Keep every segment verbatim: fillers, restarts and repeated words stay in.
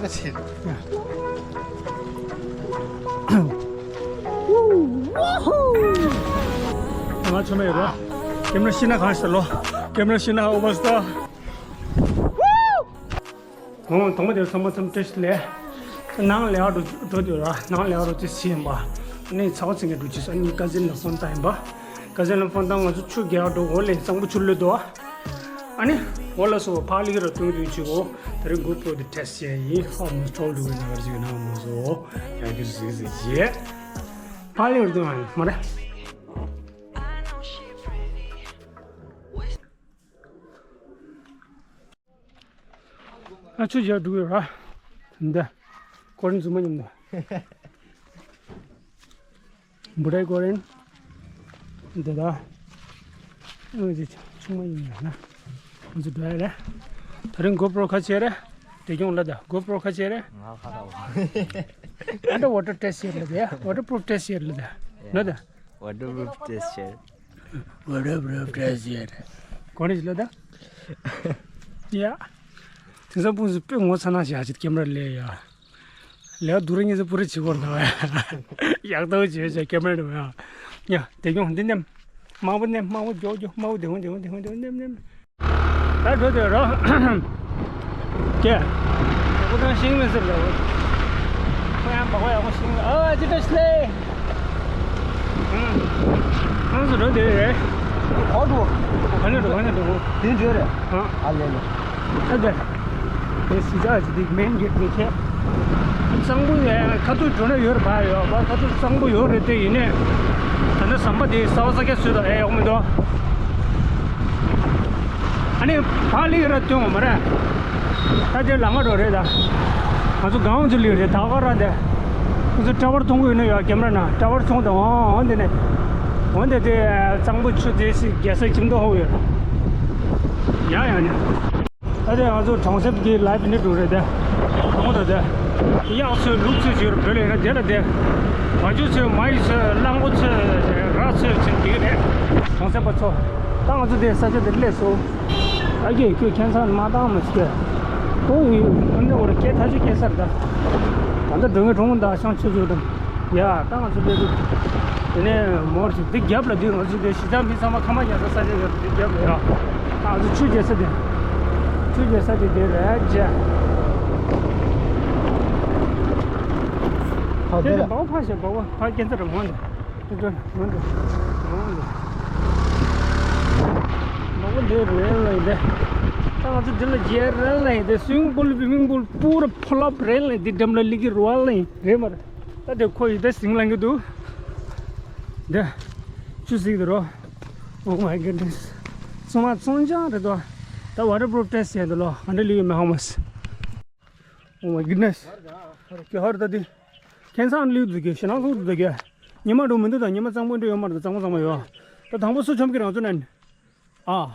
ང་ཆོ་མེད་རོ། ཀེམ་ར་ཤི་ན་གང་ཤར་ལོ། ཀེམ་ར་ཤི་ན་ཨོ་བ་སྟ། ཨོ་དང་པོ་དེར་ཚང་མ་ཚང་བཀྲ་ཤིས་བདེ་ལེགས། ནང་ལས་ཀ་འགྲོ་འགྲོ་དུས་ར། ནང་ལས་ཀ་འགྲོ་དུས་ཟིན་པ། ནི་ཚ་བ་ཚིག་གི་འགྲོ་ཅི་ས་ནི་ཀ་ཟིན་ལ་ཕོན་བཏང་ཡིན་པ། ཀ་ཟིན་ལ་ཕོན་བཏང་ང་ཚོ་ཆུ་རྒྱག་འགྲོ་འོ་ལེ་གཙང་པོ་ཆུ་ལོད་དོ། ཨ་ནི་འོ་ལ་སོ་ཕག་ལི་ར་སྟོན་དུས་ཅི་གོ། དེ་རིང་གོ་པྲོ་དེ་ཊེ་སི་ཊི་བྱས་ཡིན། ཧ་མོ་ཆོག་འགྲོ་གི་ན་གར་ཅིག་ན་མོ་སོ། ཡང་གི་ཟིག་ཟིག་བྱས། ཕག་ལི་ར་སྟོན་མ་རེད། ཨ་ཆུ་རྒྱག་འགྲོ་གི་ར། འདི། ཀོ་རིན་རྫུན་མ་མཉམ་དུ། འབུ་རའི་ཀོ་རིན། འདི་ད། ཨ་ཅེ་ཆུང་མ་ཡིན་ཡང་ན། ང་ཚོ་འགྲོ་ཡ་རེད། དེ་རིང་གོ་པྲོ་ཁ་ཆེ་རེད། དེ་སྐྱོང་ལ་ད་གོ་པྲོ་ཁ་ཆེ་རེད། ང་ཁ་ཁ་བ། ཨ་ད་ཝ་ཊར་ཊེ་སི་ཊི་བྱས་ལ་ད་ཡ། ཝ་ཊར་པུ་རུབ་ཊེ་སི་ཊི་བྱས་ལ་ད། ན་ད། ཝ་ཊར་པུ་རུབ་ཊེ་སི་ཊི་བྱས། ཝ་ཊར་པུ་རུབ་ཊེ་སི་ཊི་བྱས། གོ་ནི་ཞིག་ལ་ད། ཡ། དེང་སང་ཕུང་སུ་དཔེ་ངོ་ཚ་ན་ཞག་ཅིག་ཀེམ་ར་ལས་ཡ། ལས་ཀ་སྡུག་ར་ཉིན་སུ་པུ་རི་བྱེད་དགོས་རེད་ད། ཡག་ཐོག་བྱེད་བྱེད་ཀེམ་ར་འགྲོ་ཡ། ཡ་དེ་སྐྱོང་འདི་ནེམ། དམར་པོ་ནེམ། དམར་པོ་མགྱོགས་མགྱོགས། དམར་པོ་དེ་ཧོན་དེ་ཧོན་དེ་ཧོན་དེ་ཧོན་ནེམ་ནེམ། ད་འགྲོ་དེ་རོ། ཀྱེ། ཁོ་ད་ཤིང་མི་ཟེར་ལ། ཁོ་ཡང་བག་པ་ཡག་པོ་ཤིང་ཨ་ཅི་ད་ཤི་ལེ། ཨང་། ཨང་སུ་འགྲོ་དེ་རེད། ཨོ་འགྲོ། ག་ནས་འགྲོ་ག་ནས་འགྲོ། དེ་འགྲོ་རེད། ཨ། ཨ་ལེ་ལེ། ཨ་ལེ། དེ་སི་ཇ་ཟི་དིག་མེན་གྱི་དེ་ཁྱེད། གཙང་པོ་ཡ་ཁ་ཐུག་འགྲོ་ན་ཡོད་རེད་པ་ཡོད་པ་ཁ་ཐུག་གཙང་པོ་ཡོད་རེད་དེ་ཡིན་ནས། ད་ནི་ཟམ་པ་དེ་ས་བ་ས་ཁྱད་བཟོས་དང་ཨེ་ཡོང་མི་འདུག་ཨ་ནི་ཕ་ལི་ར་སྟོན་བ་མ་རེད། ད་དེ་ལམ་ཁ་འགྲོ་རེད་ད། ང་ཚོ་གང་ཚོ་ལི་རེད་ད་ག་ར་དེ། ང་ཚོ་ཊ་ཝར་མཐོང་གི་ཡོད་ན་ཡོད་ཀེམ་ར་ན་ཊ་ཝར་མཐོང་དང་འོང་འོང་དེ་ནས། འོང་དེ་དེ་གཙང་པོ་ཆུ་དེ་སི་རྒྱལ་ས་ཁྱིམ་ཐོག་ཧོ་ཡོད། ཡ་ཡ་ཡ། ད་དེ་ང་ཚོ་གྲོང་གསེབ་ཀྱི་ལའིབ་འདི་འགྲོ་རེད་དེ། གྲོང་དང་དེ། གཡག་ཚོས་ལུག་ཚོས་བྱས་རུ་བོད་ལ་ཡིན་ན་དེ་ལ་དེ། མ་འཇུ་ཚོས་མ་ཡི་ཚོས་གླང་པོ་ཚོས་ར་ཚོས་བྱས་འདི་གི་རེད། གྲོང་གསེབ་པ་ཚོ། ད་ང་ཚོ་དེ་ས་ཆ་དེ་སླེབས་སོང་། ཨ་ཀྱེ་ཁྱོད་ཁྱད་མཚར་མ་བཏང་མ་ཤི་ཀྱེ། ཁོ་ཡི་ཁོ་འདྲ་བོ་ར་སྐད་ཐག་ཆོད་སྐད་སར་ད། ད་ལྟ་འགྲོ་ངེས་གྲོང་དང་ཤང་ཆུ་ཚོད་དང་། ཡ་ད་ང་ཚོ་དེ་དེ་ནས་མོར་ཞིག་འདི་རྒྱབ་ལ་འདི་ང་ཚོ་དེ་གཞིས་ཆགས་མི་ཚང་མ་ཁ་མ་ཡ་ད་ས་ཆ་ཡོད་འདི་རྒྱབ་ལ་ཡ། ད་ང་ཚོ་ཆུ་རྒྱལ་ས་དེ། ཆུ་རྒྱལ་ས་དེ་དེ་རེད་ཅེ། ཨ་དེ་དེ་དེ་ལ་བའོ་ཕ་ཞེ་བའོ་ཕ་སྐྱེ་འཚར་མོ་འདི། འགྲོ་འགྲོ་འགྲོ་འགྲོ། ལོག་འདི་རེད་ལ་ཡིན་ཏེ། ད་ང་ཚོ་འདི་ལ་རྒྱལ་རེད་ལ་ཡིན་ཏེ། སུའིང་པུལ་སུའིང་པུལ་པུ་ར་ཕོ་ལབ་རེད་ལ་ཡིན་ཏེ། འགྲམ་ལ་ལི་ཀི་རུ་བ་ལ་ཡིན་རེད་མ་རེད། ད་དེ་ཁོ་ཡི་ད་ཟིང་ལང་གི་འདུག་འདི་ཆུ་ཟིག་འདི་རོ། Oh my goodness. ཚང་མ་ཚོང་ཅང་རེད་དོ། ད་ཝ་ཊར་པུ་རུབ་ཊེ་སི་ཊི་བྱས་འདུག་ལོ། ཧ་འདྲ་ལི་ཡོད་མེད་ཧ་མ་སི། Oh my goodness. ཀྱི་ཧར་ད་དེ། ཁྱེད་ཚང་ལུས་འདུག་གི་ཞེ་ནང་ལྷུག་འདུག་གི་ཉི་མ་འགྲོ་མི་འདུག་ད་ཉི་མ་གཙང་པོ་འདྲ་ཡོད་མ་རེད། གཙང་མ་གཙང་མ་ཡོད། ད་དང་པོ་སུ་མཆོང་གི་རང་ཚོ་ནས། ཨ།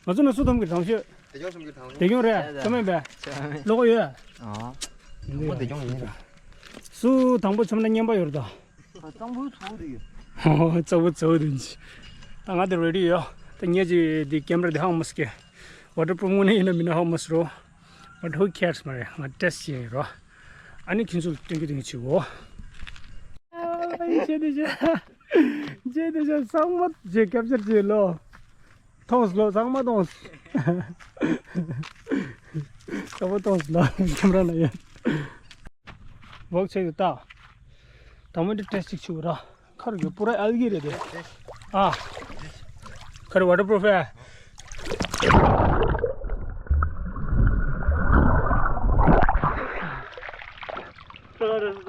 ང་ཚོ་ནས་སུ་མཐོང་གི་རང་ཤོད། དེ་སྐྱོང་གསུམ་གྱི་དང་དེ་སྐྱོང་རེད། ཚོ་མེད་པས། ལོག་ཡོད། ཨ། དང་པོ་དེ་སྐྱོང་ཡིན་ར། སུ་དང་པོ་མཆོང་ན་རྔན་པ་ཡོད་རེད་ད། གཙང་པོའི་ཚོགས་དེ་ཡོད། ཧོ་ཧོ་གཙང་པོ་ཚོགས་དེ་ཡིན། ད་ང་དེ་རེ་ཌི་ཡོད། ད་ངས་ཅི་དེ་ཀེམ་ར་དེ་ཧ་མ་སི་ཀེ། ཝ་ཊར་པུ་རུབ་དངོས་གནས་ཡིན་ན་མིན་ན་ཧ་མ་སི་རོ། But who cares མ་རེད། ང་ཊེ་སི་ཊི་བྱས་ཡིན་རོ། ཨ་ནི་ཁྱེད་ཚོ་ལ་སྟོན་རྒྱུ་སྟོན་རྒྱུ་བྱེད་གོ། ཨ་ཡེ་ཤེ་དེ་ཤ། ཇེ་དེ་ཤ་ཚང་མ་ཇེ་ཀེབ་ཅར་བྱེད་ལོ། ཐོངས་ལོ་ཚང་མ་ཐོངས། ཚང་མ་ཐོངས་ལོ་ཀེམ་ར་ན་ཡོད། ཝོག་ཆེ་གི་ད། ད་མོ་འདི་ཊེ་སི་ཊི་ཅིག་བྱེད་གོ་ར། ཁར་ཡོད་པུ་ར་ཨལ་གི་རེད་དེ། ཨ། ཁར་ཝ་ཊར་པུ་རུབ་ཨེ།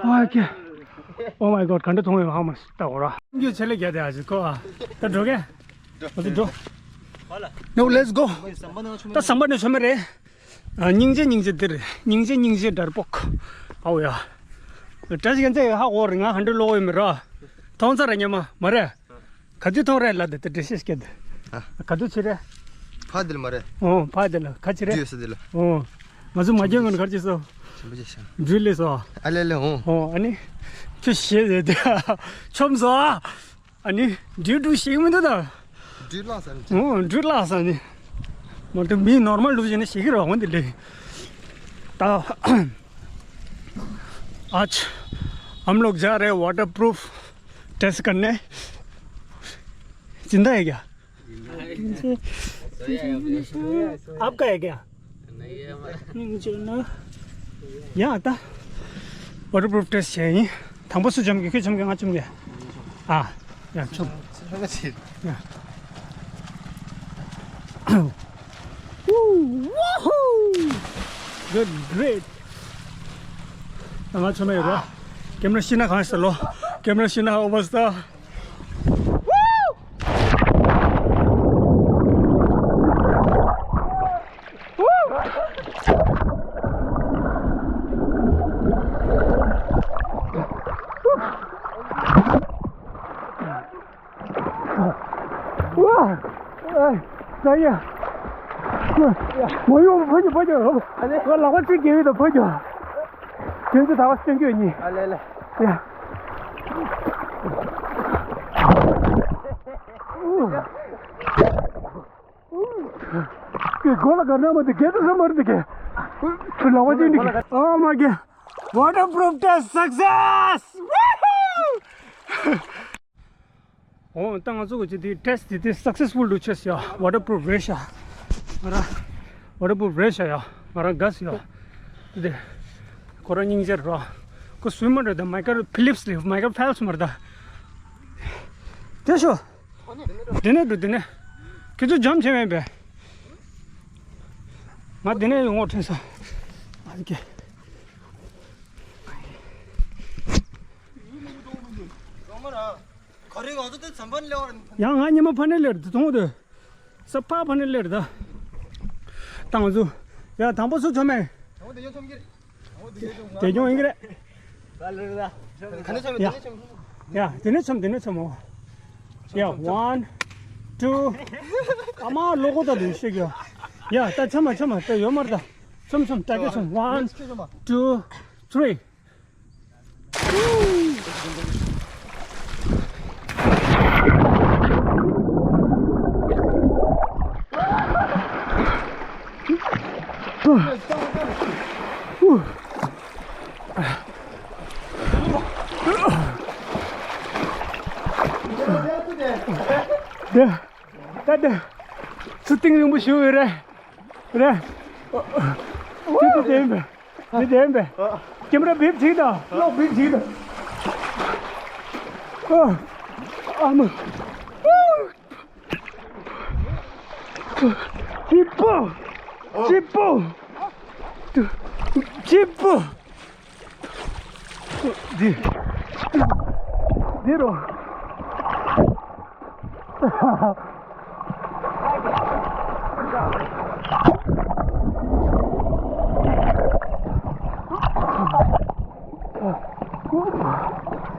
ཨ་ཀྱེ། Oh my god ག་འདྲ་མཐོང་ཡོད་ཧ་མ་སི་ལྟ་གོ་ར། ཁྱོད་ཆེད་ལས་རྒྱག་དེ་ཨ་ཅི་ཁོ་ཨ། ད་འགྲོ་གས། ང་ཚོ་འགྲོ། No let's go. ད་ཟམ་པ་ནས་ཆོ་མེད་རེད། ཨ་སྙིང་རྗེ་སྙིང་རྗེ་འདིར། སྙིང་རྗེ་སྙིང་རྗེ་དྲར་པོག་ཨའོ་ཡ། བཀྲ་ཤིས་རྒྱལ་མཚན་ཧ་གོ་རེད། ང་ཧ་འདྲ་ལོག་ཡོད་མེད་ར། མཐོང་ཚར་ར་ཉི་མ་མ་རེད། ག་དུས་མཐོང་རེད་ལ་དེ་དེ་འདྲ་ཤེས་སྐད་དེ། ཨ། ག་དུས་ཕྱི་རེད། ཕ་དེ་ལ་མ་རེད། ཨོ་ཕ་དེ་ལ་ག་ཕྱི་རེད། དུས་ས་དེ་ལ། ཨོ། ང་ཚོ་མ་རྒྱག་ངོ་ནས་ག་རེ་བྱེད་སོ། ཆེན་པོ་ཆེ་ཤ། འགྲུལ་ལས་སོ། ཨ་ལེ་ལེ་ཨོ། ཨོ་ཨ་ནི། ཁྱོད་ཤེས་རེད་དེ། ཆོམ་སོ་ཨ། ཨ་ནི། འགྲུལ་འགྲུལ་ཤེས་མི་འདུག་ད། འགྲུལ་བརླག་ས་ནི། ཨོ་འགྲུལ་བརླག་ས་ནི། མ་གཏོགས་མི་ནོར་མལ་འགྲོ་བྱས་ན་ཤེས་ཀྱི་རེད་འོ་འདི་ལས། ད། आज हम लोग जा रहे हैं वाटरप्रूफ टेस्ट करने। जिंदा है क्या? आपका है क्या? नहीं है हमारा। नहीं, मुझे ना। यहाँ आता। वाटरप्रूफ टेस्ट है ये। དང་པོ་སུ་འཇོམས་ཀྱི། ཁྱོད་འཇོམས་ཀྱི། ང་འཇོམས་ཀྱི། ཨ། ཡ། འཇོམས། ཡ། Woohoo! Good, great. ང་འཇོམས་ཡོད་ར། ཀེམ་ར་ཤི་ན་གང་ཤར་ལོ། ཀེམ་ར་ཤི་ན་ཨོ་བ་སྟ། ཝ། ཨ། ད་ཡ། ངོ་ཡོང་ཕ་ཉོ་ཕ་ཉོ། ང་ལག་པ་གཅིག་གིས་ཡོད་དོ་ཕ་ཉོ། དེ་ཚོ་ད་བ་སྟོན་རྒྱུ་ཡིན། ཨ་ལེ་ལེ། ཡ། ཀི་གོ་ལ་ག་ན་མ་དེ་གེ་ཏུ་ས་མར་དེ་གེ། ཁུ་ལ་བ་ཅིན་དེ་གེ། Oh my God! Waterproof test success! Woohoo! ཨོ། ད་ང་ཚོ་གི་ཅི་དེ་ཊེ་སི་ཊི་དེ་སག་སེ་སི་ཕུལ་འགྲོ་ཆེས་ཡ། ཝ་ཊར་པུ་རུཕ་རེད་ཤག་ང་རང་ཝ་ཊར་པུ་རུཕ་རེད་ཤག་ཡ། ང་རང་དགའ་སི་ཡ། དེ་ཁོ་རང་སྙིང་རྗེ་ར། ཁོ་སུའི་མ་རེད་ད། མའི་ཀལ་ཕི་ལིབ་སི་རེད། མའི་ཀལ་ཕེལ་ཕི་སི་མ་རེད་ད། དེ་ཤོ། དེ་ནས་འགྲོ་དེ་ནས། ཁྱེད་ཚོ་འཇམ་བྱས་མེད་པས། ང་དེ་ནས་ཡོང་ངོ་དྲན་ས། ཨ་ཀེ། ཡང་ང་ཉི་མ་ཕ་ནས་ལེར་དུ་གཏོང་དུ། ས་ཕ་ཕ་ནས་ལེར་ད། ཏང་ཚུ། ཡ། དང་པོ་སུ་ཆོ་མེད། དེ་ཉོ་ཡིན་གི་རེད། ཡ། དེ་ནས་ཆོམ་དེ་ནས་ཆོམ་མོ། ཡ། ཝན། ཊུ། ཨ་མ་ལོ་གོ་ད་དུ་ཤེས་གི། ཡ། ད་ཆོམ་མ་ཆོམ་མ་ད་ཡོད་མར་ད། ཆོམ་ཆོམ་ད་གེ་ཆོམ། ཝན། ཊུ། ཐི་རི། ད་ད་ཚུར་གཏིང་རིང་པོ་ཞུ་ཡོད་རེད། རེད། ཅི་ཏུ་དེ་ཡིན་པས། མི་དེ་ཡིན་པས། ཀེམ་ར་བིབ་ཅིག་དང་། ལོག་བིབ་ཅིག་དང་། ཨ་མ། སྐྱིད་པོ། སྐྱིད་པོ། སྐྱིད་པོ། འདི། འདི་རོ།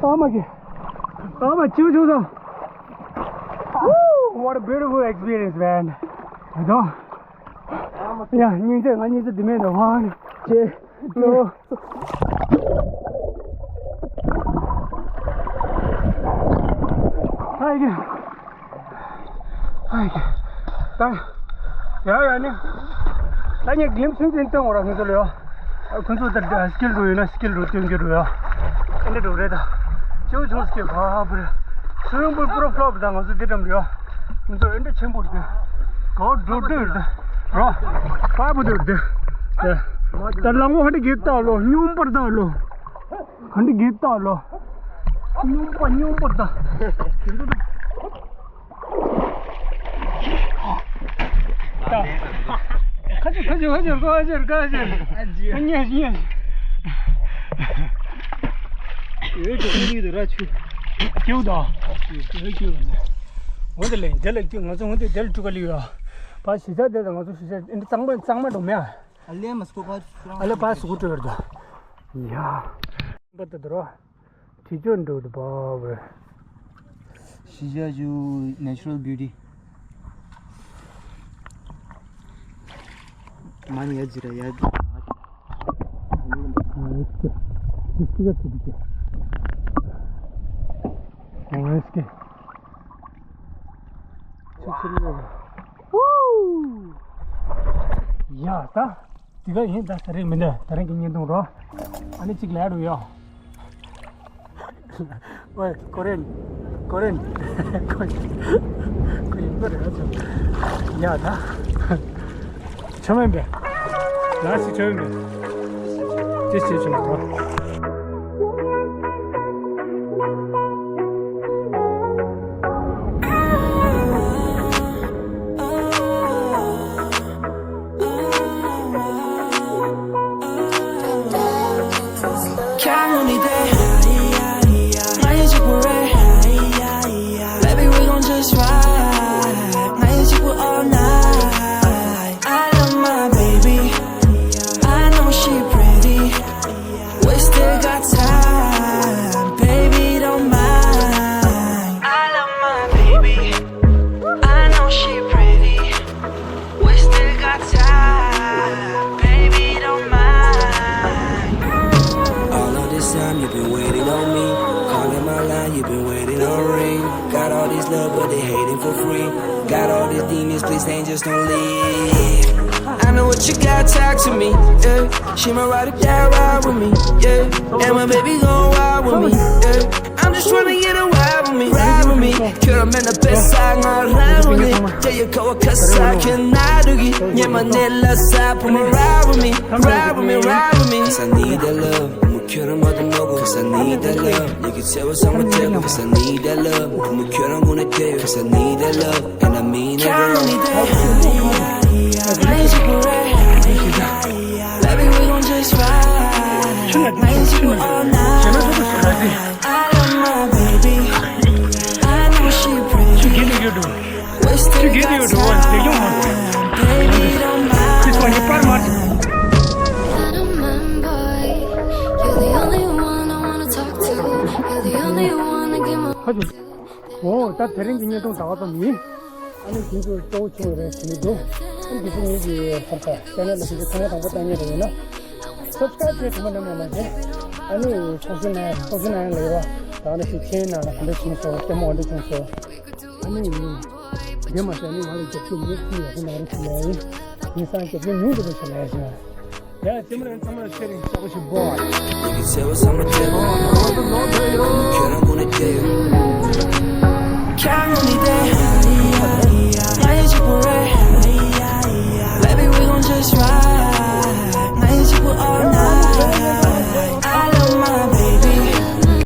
ཨ་མ་གི། ཨ་མ་ཅིའུ་ཅིའུ་དང་། What a beautiful experience, man. ཡ། སྙིང་རྗེ། ང་སྙིང་རྗེ་འདི་མེད་དོ། ཧང་ཅེ། ཨོ། ཨའི་ཀེ། ཨའི་ཀེ། ད། ཡ་ཡ་ནི། ད་ངས་གླིམ་སུན་ཙིན་སྟོན་འོ་ར་ཁོང་ཚོ་ལ་ཡོ། ཁོང་ཚོ་ད་སི་ཀིལ་རུ་ཡོད་ན་སི་ཀིལ་རུ་སྟོན་གྱི་རུ་ཡོ། ཨེ་འདྲ་རུ་རེད་ད། ཅིའུ་ཅིའུ་སི་ཀིལ་ག་པུ་རེ། སུ་ཝིམ་པུལ་པུ་ར་ཕློབ་ད་ང་ཚོ་འདི་འགྲམ་རེད་ཡོ། ང་ཚོ་ཨེ་འདྲ་ཆེན་པོ་རེད། ག་འགྲོ་འདོད་རེད་ད། རོ། པ་པུ་འདོད་རེད་ད། ད་ལང་བོ་ཧ་འདྲ་གེབ་ད་ལོ། སྙོམས་པར་ད་ལོ། ག་འདྲ་གི་ལྟ་ལོ། སྙོམས་པ་སྙོམས་པར་ལྟ། ཁ་ཆུ་ཁ་ཆུ་ཁ་ཆུ་ཁ་ཆུ་ཁ་ཆུ། ཉེ་ཉེ། ཡོད་ཀྱི་ཁ་ཆུ་དུ་ར་ཆུ། ཁྱེའུ་དང་། ཡོད་ཀྱི། འོ་དེ་ལས་དེ་ལ་ང་ཚོ་འོ་དེ་དེ་ལ་ཀྲུ་ག་ལི་ཡོད། བ་ཤི་ས་དེ་ལ་ང་ཚོ་ཤི་ས་འདི་གཙང་མ་གཙང་མ་འགྲོ་མེད། ཨ་ལེ་མ་སྐུ་པ་ཨ་ལེ་པ་སུ་ཀུ་ཊར་དང་། ཡ། པ་ཏི་དོ་རོ། ཁྲི་ཆོ་འགྲོ་དུ་པ་བེ། ཤི་ཞ་ཇུ་natural beauty། མ་ནི་ཡ་ཇི་ར་ཡ་ཇི། ཨ་ཡེ་སྐེ། ཨ་ཡེ་སྐེ། ཆུ་ཆུ་རེད། ཡ་ད། དེ་ག་ཡིན་ད། ད་རེས་མི་འདྲ། ད་རེས་ཀྱི་བརྙན་ཐུང་རོ། ཨ་ནི་གཅིག་ལ་རུ་ཡོ། ཨོའི། ཀོ་རེན། ཀོ་རེན། ཁོ་ཡིན་པ་རེད་ཨ་ཅོ། ཡ་ད། ཆོ་མེན་པས། ལ་སི་ཆོ་མེན་པས། ཅི་ཞིག་ཆོ་མེན་པ། Baby, we gon' just ride. 나 이 집을 all night. I love my baby. I know she pretty. We still got time. Baby, don't mind. I love my baby. I know she pretty. We still got time, baby, don't mind. All of this time you've been waiting on me. Calling my line, you've been waiting on ring. Got all this love, but they hating for free. Got all these demons, please angels don't leave. I know what you got, talk to me, yeah. She my ride or die, ride with me, yeah. And my baby gon' ride with me, yeah. I'm just tryna get a ride with me, ride with me. ཁྱོད་རང་མེད་ན་དཔེ་ས་ང་རང་ངོ་ནི། དེ་ཡི་ཁ་བ་ཁ་ས་ཁྱེད་ན་འགྲོ་གི། ཉི་མ་ནས་ལ་ས་བུ་མོ་ride with me, ride with me, ride with me. Cause I need that love. བུ་མོ་ཁྱོད་རང་མ་གཏོགས་མ་དགོས། Cause I need that love. ཉི་གི་ཚེ་བ་ཚང་མ་དེ། Cause I need that love. བུ་མོ་ཁྱོད་རང་ངོ་ནི་དེ། Cause I need that love. And I mean it, girl. Baby, we gon' just ride. ང་ཡི་བྱེད་པོ་all night. I love my baby. I know she pretty. We still got time. Baby, don't mind. I don't mind, boy. You're the only one I wanna talk to. You're the only one I give my ཨོ། ད་དེ་རིང་གི་བརྙན་ཐུང་ད་བར་ཙམ་ཡིན། ཨ་ནི་དེ་ཚོ་གཙོ་བོ་ཆུང་བ་རེད་ཟེར་གྱི་འདུག་ཨ་ནི་དེ་ཚོ་ངེད་ཀྱི་ཧར་ས་ཅེ་ནལ་ལ་དེ་ཚོ་ཐེངས་མ་དང་པོ་ལྟ་མཁན་རེད་ཡིན་ན། སབ་སི་ཀ་རེབ་བྱེད་ཐུབ་པ་རྣམས་ཡང་མ་བྱེད། ཨ་ནི་ཚོགས་ཆུང་ནང་ཚོགས་ཆུང་ནང་ཡང་ལས་རོགས་ད་ནི་ཞིག་ཁྱེད་ནང་ལ་ག་འདྲ་བྱུང་སོང་། ལྟད་མོ་ག་འདྲ་བྱུང་སོང་། ཨ་ནི་དེ་མ་ཟད་ནི་ང་ལ་རྒྱབ་སྐྱོར་མི་ཐུབ་ཡག་པོ་གནང་རོགས་ཞུ་ལ་ཡིན། ངེད་ཚང་རྒྱབ་སྐྱོར་ཉུང་དུ་འགྲོ་ཞུ་ལ་ཡིན། ཡ་ལྟད་མོ་རང་ཚང་མ་ལ་ཚེ་རིང་ཤོག་ཤིག་བོ། ཡིད་ཀྱི་ཚེ་བ་ཚང་མ་དེ་རུ། ཁྱོད་རང་ཀུན་ནས་དེ་ཡོད།